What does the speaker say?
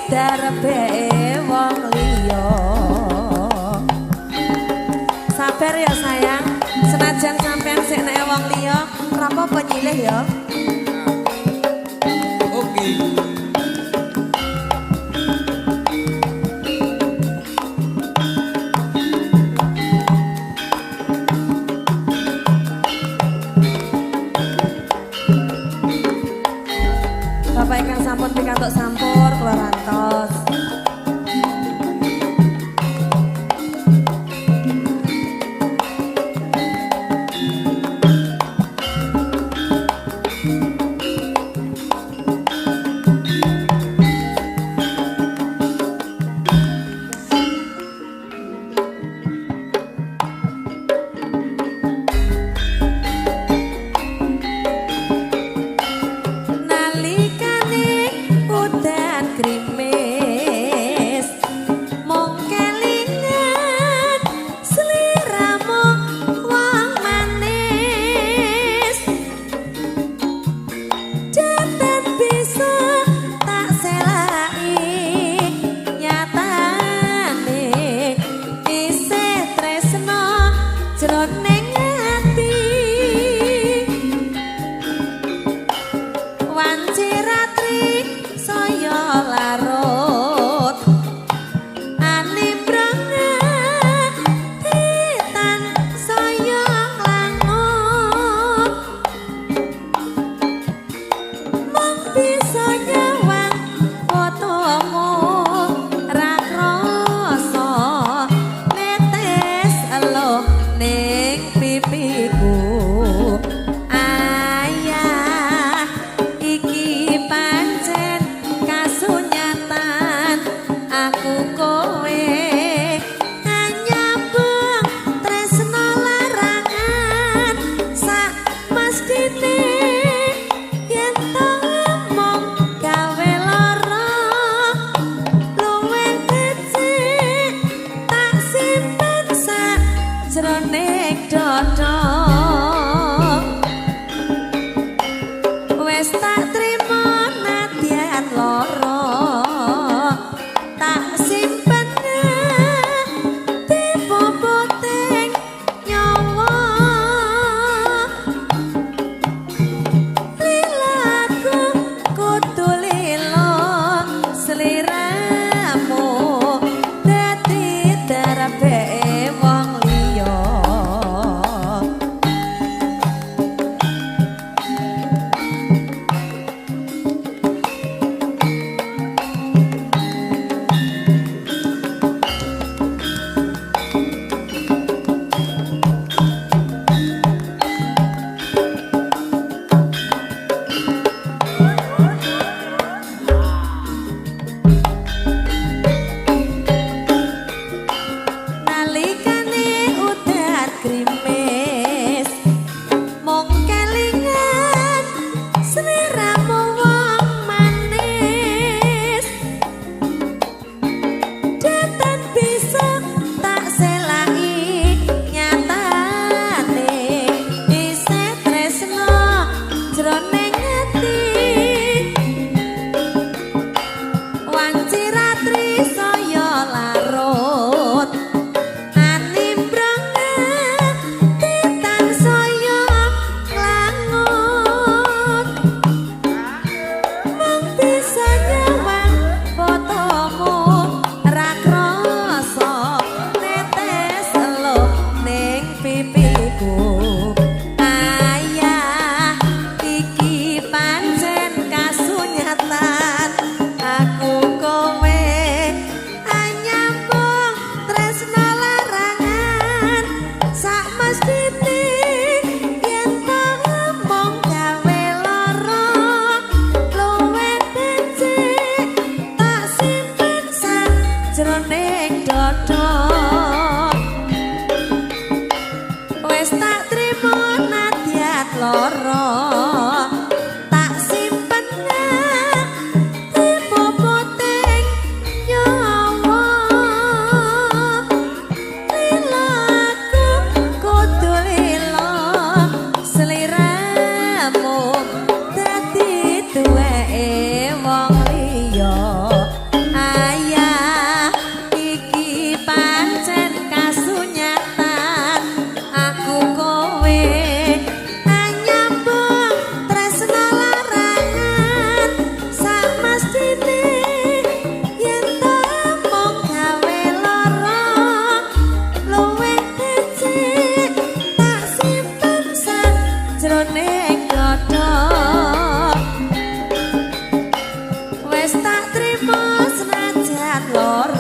Darbe wong liya. Sabar ya sayang, senajan sampean sik nek wong liya, ora apa-apa nyilih ya. Oke. Bapak ingkang sampun pikantuk sampur kula rantos. Nalikane udan grimis mung kelingan sliramu wong manis. Jatan bisa tak selai nyatane isih tresno jroning ati. Wanci ratri saya larut animbrang titan saya nglangut mung bisa nyawang fotomu ra krasa netes eluh ning pipiku. Ayah iki pancen kasunyatan aku kowe anyambung tresno larangan sak mestine yen to mung gawe lara luwih becik tak simpen sak jroning dada. Wes tak trimo nadyan lara tak simpen dipopoting nyawa. Lilaku kudu lilo sliramu dadi darbe wong liya. Nalikane udan grimis mung kelingan sliramu wong manis. Datan bisa tak selai nyatane isih tresno jroning ati. Wanci ratri saya larut animbrang titan saya nglangut mung bisa nyawang fotomu ra krasa netes eluh ning pipiku. Ayah iki pancen kasunyatan aku kowe anyambung tresno larangan sak mestine yen to mung gawe lara luwih becik tak simpen sak jroning dada. Wes tak trimo nadyan lara tak simpen dipopoting nyawa. Lilaku kudu lilo sliramu dadi duweke wong liya. Lor.